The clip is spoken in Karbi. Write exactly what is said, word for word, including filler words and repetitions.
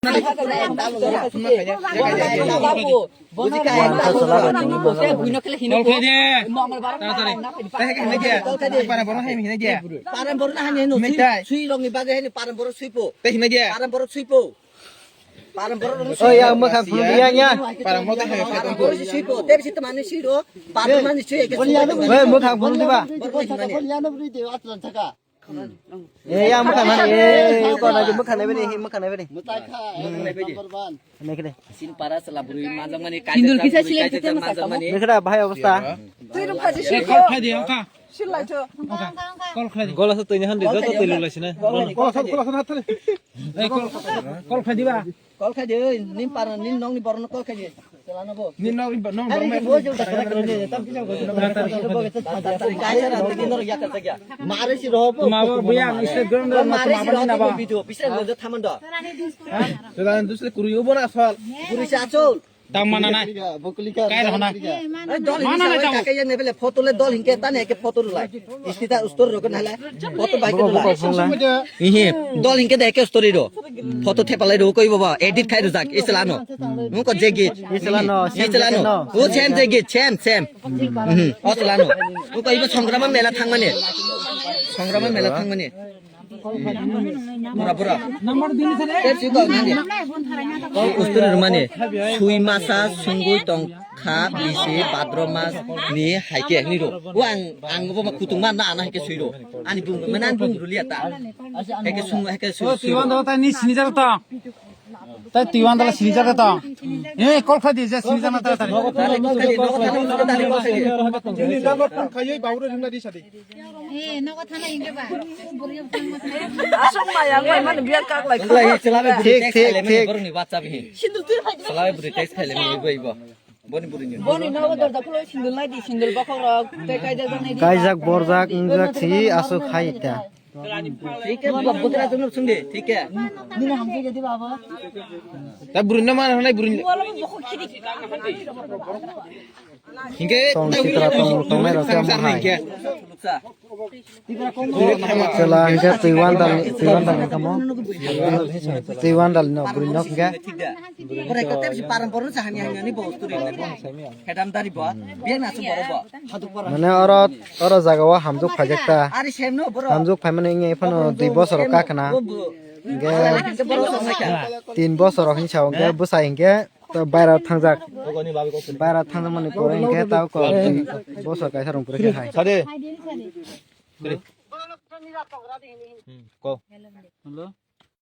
Kol khai de. Taratari. Para boro hai hini de. Paran boro na hini no. Sui rong ni bage hini paran boro suipo. Te hini de. Paran boro suipo. Paran boro. Oh ya, mukhang phun dia nya. Paran boro hai. Paran boro suipo. Te bisi teman ni sui do. Paran mani sui ke. Weh, mukhang phun di ba. Boro hini mani. Eh, ya, mukhang mani. Eh, kau lagi mukhang na bini, mukhang na bini. Mutai kha, number one. Ini kene. Sin para selabrui majang mani. Sindur kisa silai kisa masa majang mani. Ini kene, bahaya obostha. Tui rum kaji. Eh, kol khai de, oka. Silai cho. Oka. Kol khai de. Kol asa tui nyahan de, joto tui lula sina. Kol khai de. Kol khai de. Eh, kol, kol khai de ba. Kol khai de, oi, nin para, nin nong ni boro no kol khai de. Chelano bo. Nin nong ni bo, nong. Ari boro ni bo jo tak tak ni, tam kisa ko. Mare si roho bo. Tuma bo, buyang, isi ground. Mare si roho bo, video, bisa lo thaman do. Chelano dusle kuri yo bo na asal. Kuri si asal. Tang mana na? Kai rohna. Eh, dol hini mana sa na tang? Kake yang nebele photo le dol hingke tane ke photo rulai. Istita ustur rokon hala. Photo bai ke rulai. Ihi. Dol hingke de ke story do. Photo thepalai do koi baba. Edit khai do jak. Iselano. Nung ko jegi. Iselano. Iselano. O chem jegi. Chem, chem. Mhm. O selano. Nung ko ibo Songrama mela thang mane. Songrama mela thang mane. Pura, pura. Tep si ko nang ya. Ko ustur rumane. Sui masa sunggui tongkha bisi bhadro mas ni haike ni do. Wang ang bo ma kutung man na ana haike sui do. Ani bung mana bung rulia ta. Haike sung haike sui. Tiwan do ta ni sini jar ta. Ta tiwan dala sini jar ta. Eh, kol khai di je sini jar na ta ta. Asong mayang lai man biar kak lai. Thik, thik, thik. Selalu beri text kali mani ibu ibu. Boni buri ni. Boni no dor da kulo sindul nai di, sindul bakhok rok, te kai da nai di. Kaijak borjak ingjak si aso khai ta. ठीक है, बाबा, बुतरा तुम लोग सुन दे, ठीक है। Nina hamse jadi baba. Ta buri na mana nai buri. Hingke tong sitra tong tong nai rasa mahai. Chela hingke tuiwan dal, tuiwan dal kamo. Tuiwan dal no buri nok hingke. Bore kote bisi paran porno sa hanya hanya ni bos turi. Kedam dari bo. Biar nasi boro bo. Mane oro, oro jaga o hamjuk phajak ta. Ari sem no boro. Hamjuk phai mane inge phano dui bosor kakna. Inge tin bosor hin chau inge busai inge to baira thangjak. Baira thangjak mane pore inge tau ko bosor kaisa rong pore ke hai. Sade. Ko. Hello.